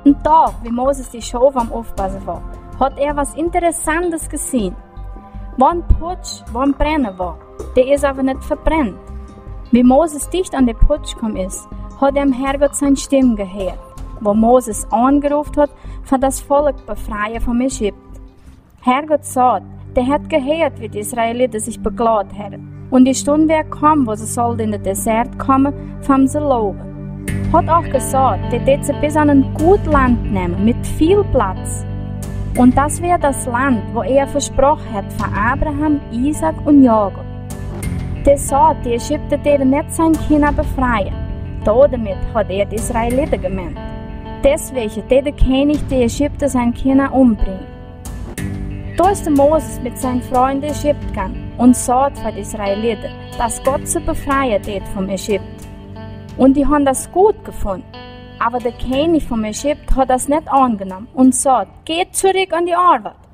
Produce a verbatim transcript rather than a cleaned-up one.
Een Dag, wie Moses de Schow am Ofpassen wea, haft hee waut Interessantet jeseenen. Woo een Putsch, woo een Brennen wea, dee es oba nich vebrennt. Wie Moses dicht aun dän Putsch jekomen es, haft hee Herrgott siene Stemm jehieet, woo Moses aunjeroopt haft, fa daut Volkj befrieen von Ägipten. Herrgott säd, dee haft jehieet, woo de Israeliten sikj beklot hauden. Un de Stund wea jekomen, woo see sullen enne Desert komen, om see to lowen. Haft uk jesajcht, dee deed see bie een goot Launt nämen, met väl Plaz. Un daut wea daut Launt, woo hee vesproaken haud fa Abraham, Isaak un Jakob. Dee säd, de Ägipten deeden nich siene Kjinja befrieen. Doamet haud hee de Israeliten jemeent. Deswäajen deed de Kjennich de Ägipten siene Kjinja ombrinjen. Doa es de Moses met siene Frind Ägipten jegonen un säd fa de Israeliten, daut Gott see befrieen deed von Ägipten. Un dee hauden daut goot jefunnen. Oba de Kjennich von Ägipten haud daut nich aunjenomen un säd: "Jeit trigj aun de Oabeit.